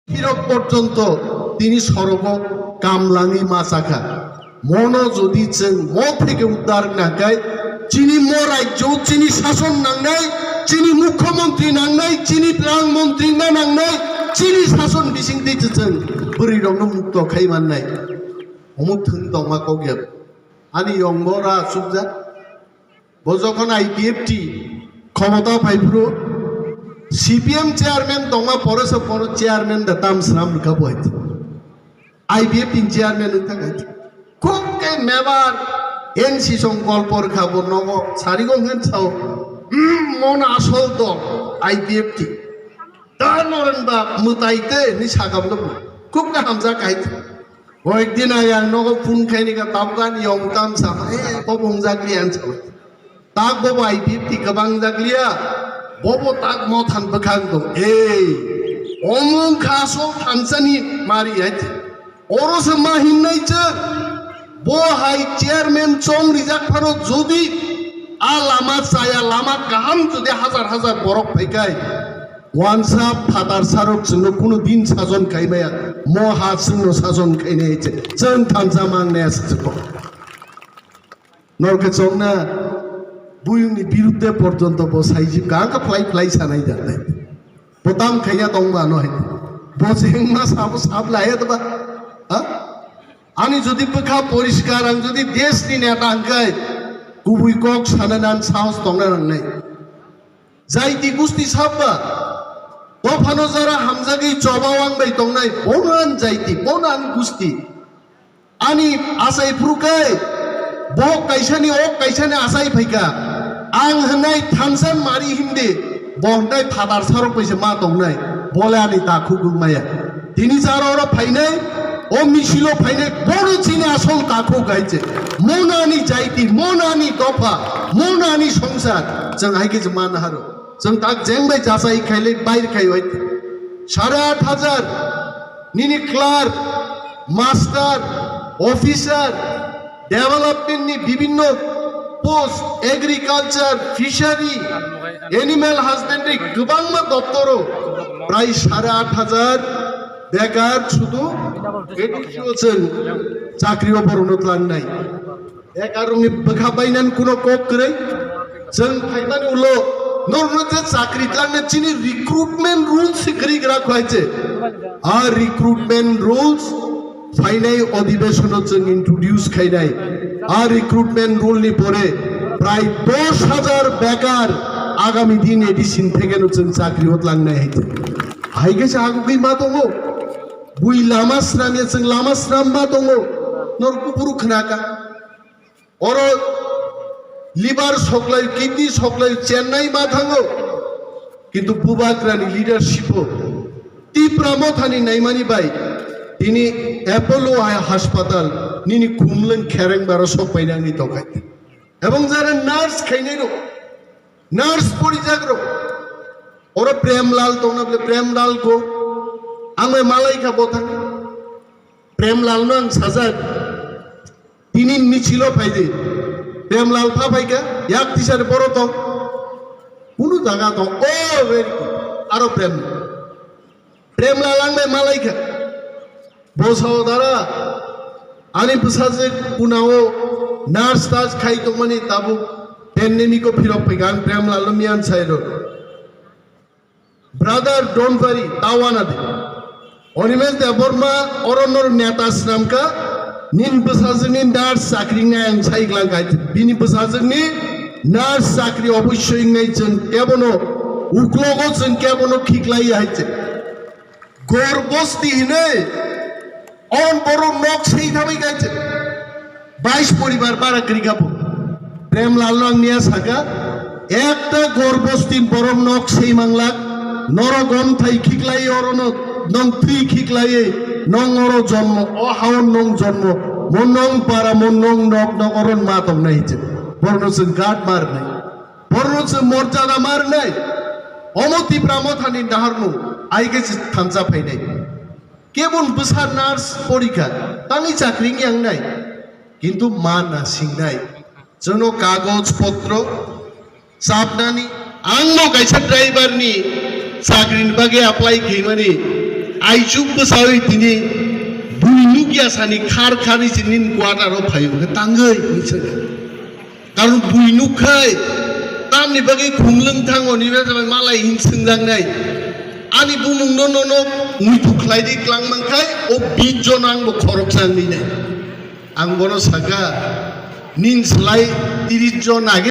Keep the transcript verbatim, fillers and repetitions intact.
Phirok porjonto tini sorogo kamlangwi ma chakha. Mono jodi chwng mo theke uddar nangkhe, chini mo rajyo chini sason nangnai, chini mukhyamantri nangnai, chini rang mantri na nangnai, chini sason bisingtwi chwng bwrwirokno mukto khai mannai. Omo thwng tongma kok ya. Ani yongbo ra chukjak. Bo jokhon I P F T khomota phaiphuru C P M chairman tongma pore se bono chairman da tam swnam rwkha bo hai. I P F T ni chairman wngkha kha. Khub khe mebar N C song golpo rwkha bo nogo sarigo hwn sao. Hmm, mon asol dol I P F T. Ta noren ba mwtai te ni sakam no. Khub khe hamjak hai. Hoik din ayang nogo phone khaini ka tabgan yong tam sa. Eh, bo bung jakli an sa. Tak bobo I P F T kabang jakliya, bobo tak mothan bwkhang tong. Ei, omung kha asol thansani mari hai. Oro se ma hinnai chwng. Bo hai chairman chong rijak phano jodi a lama chaya lama kaham jodi hajar hajar borok phaikai. Wansa phatar sarok chwngno kunu din sajon khaimaya. Mo ha chwngno sajon khainai chwng thansa mangnai aswk. Norkhe chongna buyungni birudde porjonto bo saijibka, angkha phlai phlai sanai da nai. Bo tam khaiya tongba no hai. Bo jengma sabo sab laya da ba. Ha? Ani jodi bwkha poriskar, ang jodi deshni neta hwnkhe kubui kok sana nan sahos tongna nangnai. Jaiti gusti sabba. Dophano jara hamjagwi choba wang bai tongnai. Bono an jaiti, bono an gusti. Ani achai phuru kai, bo kaisani, o kaisani achai phaika. Ang hwnai thansa mari himdi, bo hwnai phatar sarok bai se ma tongnai, bole ani takhuk wngmaya. Tini jara oro phainai, o misilo phainai, bono chini asol takhuk hai se. Monani jaiti, monani dopha, monani songsar, chwng hai khe se ma naharo. Chwng tak jeng bai jachai khailai bair khai wai. Sare aat hajar nini clerk, master, officer, development ni bibinno post, agriculture, fishery, animal husbandry, kwbangma doptoro prai sare aat hajar bekar sudu A D C o chwng chakri o borokno tlangnai. Bekarrokni bwkha bainani kuno kok kwrwi. Chwng phaimani ulo norokno je chakri tlangna chini recruitment rules se kwrwi gra kho hai se. A recruitment rules phainai odibeshono chwng introduce khainai. A recruitment rule ni pore prai dos hajar bekar agami din A D C ni thekeno chwng chakri o tlangnai hai se. Hai khe se agugwi ma tongo. Bui lama swnamya chwng lama swnam ma tongo. Norok buphuru khna kha. Oro liver soklai, kidney soklai, chennai ma thango. Kintu Bubagrani leadership o Tipra Mothani naimani bai tini Apollo hai haspatal nini khumlwng khereng baro sok painani tongkha. Ebong jara nurse khainai rok, nurse porijak rok. Oro Premlal tongna bole Premlal ko ang bai malai kha bothang. Premlal no ang sajak. Tini michilo phaidi. Premlal pha phaikha, yak tisari boro tong. Kunu jaga tong. Oh, very good. Aro Prem. Premlal ang bai malaikha. Bo sao dara. Ani bwsajwk punao nurse tas khai tongmani tabuk pandemic o phirok phaikha. Ang Premlal no miyan sairo. Brother, don't worry, tawana de. Animesh Debbarma, oro nor neta swnamkha, nini bwsajwkni nurse chakri wngnai ang sai glang kha. Bini bwsajwkni nurse chakri obossoi wngnai chwng kebono, uklogo chwng kebono khiklai hai se. Gor bosti hinwi, on borok nok sei thabai kha se. Bais poribar bara kwrwi kha bo. Premlal no ang niya saka, ekta gor bostin borok nok sei manglak, norok gom thai khiklai orono nong thwi khiklai nong oro jonmo, o haon nong jonmo, mo nong para, mo nong nok, nok oron ma tong nai hiche. Borno chwng gat mar nai. Borno chwng morjada mar nai. Omo Tipra Mothani dahar no, ai khe thansa phai nai. Kebon bwsa nurse porikha, tangwi chakri wngya wngnai, kintu ma nasingnai. Chwngno kagoj potro chapnani, angno kaisa driver ni chakri ni bagwi apply khaimani, Aichuk bwsawi tini bui nukya sani khar khani se nini quarter o phaio hwnkhe tangwi hwnwi swngkha. Karon bui nukkhai tamni bagwi khumlwng thango nini bagwi malai hin swngjaknai. Ani bumungno nono muitu khlai di klang mankhai o bis jon ang bo khoroksa wngwi nai. Ang bono sakha nini slai tris jon age